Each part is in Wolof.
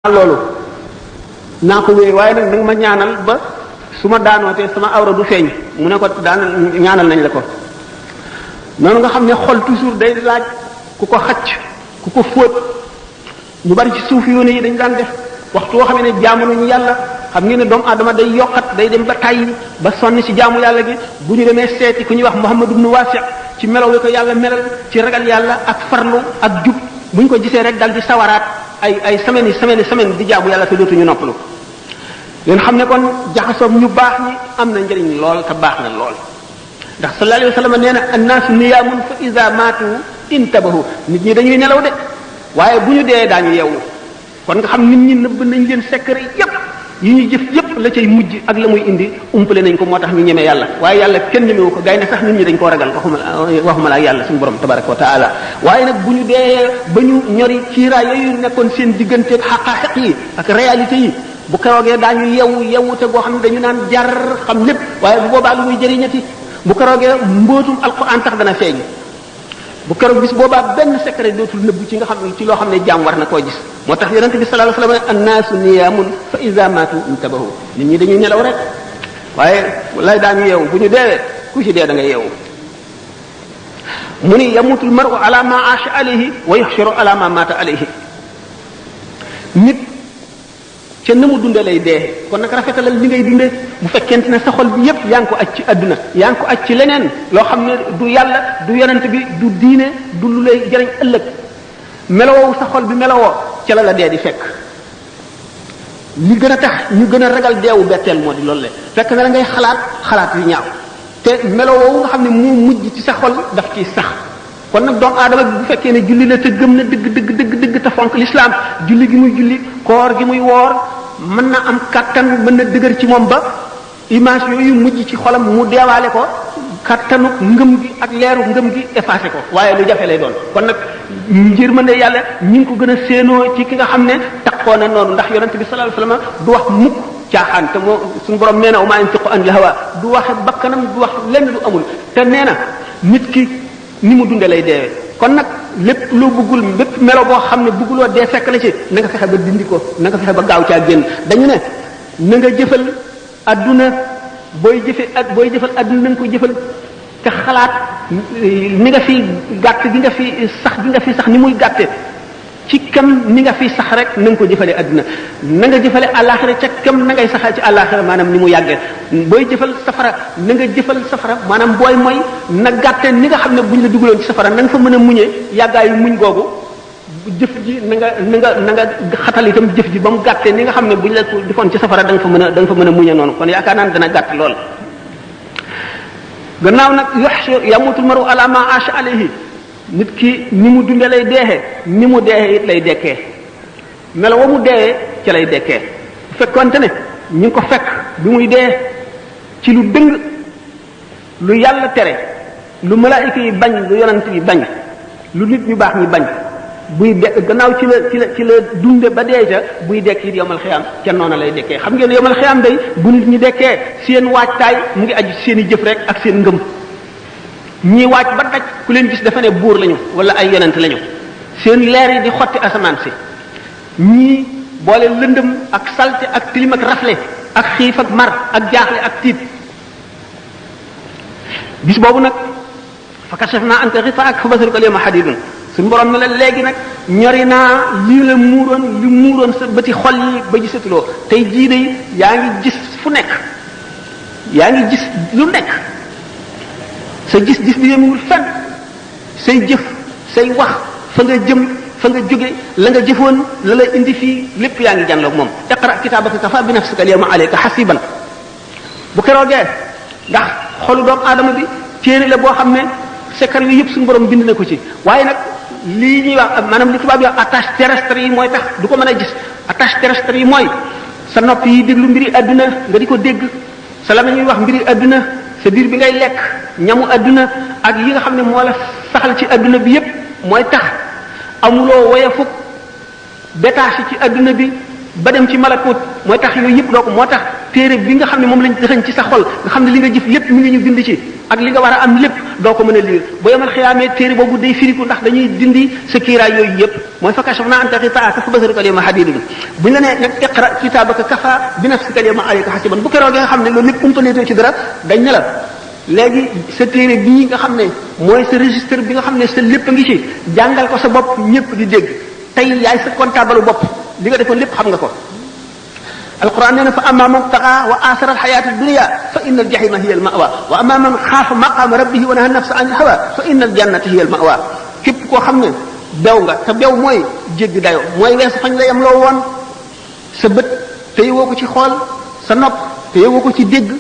loolu naa ko wéer waaye nag nanga ma ñaanal ba su ma daanootee sama awra du feeñ mu ne ko daan ñaanal nañ la ko noonu nga xam ne xol toujours day laaj ku ko xacc ku ko fóot ñu bari ci suuf yoone yi dañ daan def waxtu woo xam ne jaamu nañu yàlla xam ngeen ne doomu aadama day yokkat day dem ba tàyyi ba sonn ci jaamu yàlla gi bu ñu demee seeti ku ñuy wax Muhammad ibn Wasi' ci melaw wi ko yàlla melal ci ragal yàlla ak farlu ak jub bu ñu ko gisee rek dal di sawaraat ay semaine di jaamu yàlla te dootuñu noppalu leen xam ne kon jaxasoom ñu baax ñi am na njëriñ lool te baax na lool ndax sallallahu alayhi wa sallam nee na annaasu niyaamun fa iza maatu intabahu nit ñi dañuy nelaw de waaye bu ñu dee daañu yeewu kon nga xam nit ñi nëbb nañ leen secret yépp yi ñuy jëf yépp la cay mujj ak la muy indi umpale nañ ko moo tax ñu ñeme yàlla waaye yàlla kenn ñemewu ko gaynde sax nit ñi dañ koo ragal waxuma la ak yàlla suñu borom tabaraka wa taala waaye nag bu ñu dee ba ñu ñori kiiraay yooyu nekkoon seen digganteeg xaqaaxiq yi ak réalité yi bu keroogee daañu yewwute goo xam ne dañu naan jar xam lépp waaye bu boobaa lu muy jëriñati bu keroogee mbootum alquran tax dana feeñ bu keroog bis boobaa benn secret dootul nëbbu ci nga xam ne ci loo xam ne jaam war na koo gis moo tax yonente bi sallallahu alayhi wasallam annaasu niyaamun fa iza maatu intabahu nit ñi dañuy nelaw rek waaye lay daañu yeewu bu ñu deewee ku ci dee da nga yeewu mu ni yamutu al mar'u ala ma aasha alayhi wa yuhsharu ala ma maata alayhi nit ca na mu dunde lay dee kon nag rafetalal li ngay dunde bu fekkente ne sa xol bi yépp yaa ngi ko aj ci àdduna yaa ngi ko aj ci leneen loo xam ne du yàlla du yonent bi du diine du lu lay jëriñ ëllëg melowoo sa xol bi melowoo ca la dee di fekk li gën a tax ñu gën a ragal deewu betteel moo di loolu le fekk na la ngay xalaat yu ñaaw te melowoo nga xam ne moo mujj ci sa xol daf ciy sax kon nag doomu aadama bi bu fekkee ne julli la te gëm na dëgg te fonk l'islam julli gi muy julli koor gi muy woor mën na am kattan mën na dëgër ci moom ba image yooyu mujj ci xolam mu deewaale ko kattanu ngëm gi ak leeru ngëm gi effacé ko waaye lu jafe lay doon kon nag njërmande yàlla ñi ngi ko gën a séenoo ci ki nga xam ne taxoo na noonu ndax yonente bi sallallahu alayhi wasallam du wax mukk caaxaan te moo suñu borom nee na ma yantiqu anil hawa du waxe bakkanam du wax lenn lu amul te nee na nit ki ni mu dunde lay deewee kon nag lépp loo bëggul lépp melo boo xam ne bëgguloo dee fekk la ci na nga fexe ba dindi ko na nga fexe ba gaaw caa génn dañu ne na nga jëfal adduna booy jëfal adduna na nga ko jëfal te xalaat ni nga fi gàtt gi nga fi sax ni muy gàtte ci kam ni nga fi sax rek na nga ko jëfale adduna na nga jëfale àllaaxira ca kam na ngay saxal ci àllaaxira maanaam ni mu yàggee booy jëfal safara na nga jëfal safara maanaam booy mooy na gàtte ni nga xam ne bu ñu la dugaloon ci safara na nga fa mën a muñee yàggaayu muñ googu jëf ji na nga xatal itam jëf ji ba mu gàttee ni nga xam ne bu ñu la defoon ci safara da nga fa mën a muñee noonu kon yaakaar naa ne dana gàtt lool gannaaw nag yamutul maru ala ma asha alayhi nit ki ni mu dunde lay deexee ni mu deexee it lay dekkee melo wa mu deexee ca lay dekkee bu fekkonte ne ñu ngi ko fekk bi muy dee ci lu dëng lu yàlla tere lu malaayika yi bañ lu yonent yi bañ lu nit ñu baax ñi bañ buy gannaaw ci la dunde ba dee ca buy dekk it yomal xiyaam ca noona lay dekkee xam ngeen yomal xiyaam day bu nit ñi dekkee seen waajtaay mu ngi aju seen i jëf rek ak seen ngëm ñii waaj ba daj ku leen gis dafa ne buur lañu wala ay yonent lañu seen leer yi di xotti asamaan si ñii boole lëndëm ak salte ak tilim ak rafle ak xiif ak mar ak jaaxle ak tiit bis boobu nag fa kashafna anka ghitaa'aka fa basaruka al-yawma hadidun suñu borom ne la léegi nag ñori naa lii la muuroon sa bëti xol yi ba gisatuloo tey jii de yaa ngi gis fu nekk yaa ngi gis lu nekk sa gis-gis bi yemul fenn say jëf say wax fa nga jëm fa nga jóge la nga jëfoon la la indi fii lépp yaa ngi jànloog moom iqra kitaabaka kafaa bi nafsika al-yawma alayka hasiban bu keroogee ndax xolu doomu aadama bi téere la boo xam ne secret yi yëpp suñu borom bind na ko ci waaye nag lii ñuy wax maanaam li tubaab yi wax attache terrestre yi mooy tax du ko mën a gis attache terrestre yi mooy sa nopp yi déglu mbiri adduna nga di ko dégg sa la ñuy wax mbiri adduna sa biir bi ngay lekk ñamu adduna ak yi nga xam ne moo la saxal ci adduna bi yépp mooy tax amuloo woyefuk détaché ci adduna bi ba dem ci malakut mooy tax yooyu yëpp doo ko moo tax téere bi nga xam ne moom lañ dëxañ ci sa xol nga xam ne li nga jëf lépp mi ngi ñu bind ci ak li nga war a am lépp doo ko mën a liir bu yemal xiyaamee téere boobu day firiku ndax dañuy dindi sa kiiraay yooyu yëpp mooy fa kashafnaa anka ghitaa'aka fa basaruka al-yawma hadiidun buñ la nee nag iqra kitaabaka kafaa bi nafsika al-yawma alayka hasiiban bu keroog nga xam ne loolu lépp umpaleetoo ci dara dañ ne la léegi sa téere bii nga xam ne mooy sa registre bi nga xam ne sa lépp a ngi ci jàngal ko sa bopp ñëpp di dégg tey yaay sa comptable bopp li nga defoon lépp xam nga ko alquran nee na fa amma man taxa wa asara alxayata dunia fa inna aljahima hiya almawa wa amma man xaafa maqama rabbihi wa naha nafsa an alhawa fa inna aljannata hiya almawa képp koo xam ne bew nga te bew mooy jéggi dayo mooy weesu fañ la yem loo woon sa bët te yowoo ko ci xool sa nopp te yowoo ko ci dégg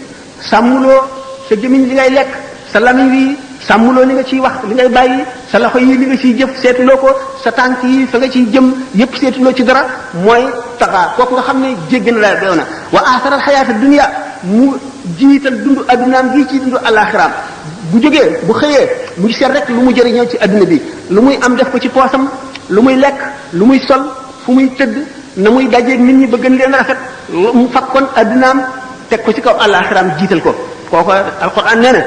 sàmmuloo sa gémmiñ li ngay lekk sa lamiñ wi sàmmuloo li nga ciy wax li ngay bàyyi sa loxo yi li nga ciy jëf seetuloo ko sa tànk yi fa nga ciy jëm yépp seetuloo ci dara mooy taxaa kooku nga xam ne jéggi na la beew na wa asaral xayaata dunia mu jiital dund addunaam gii ci dund alaxiraam bu jógee bu xëyee mu ngi seet rek lu mu jëriñoo ci adduna bi lu muy am def ko ci poosam lu muy lekk lu muy sol fu muy tëdd na muy dajeeg nit ñi ba gën leen rafet mu fakkoon addunaam teg ko ci kaw alaxiraam jiital ko kooku alquran nee na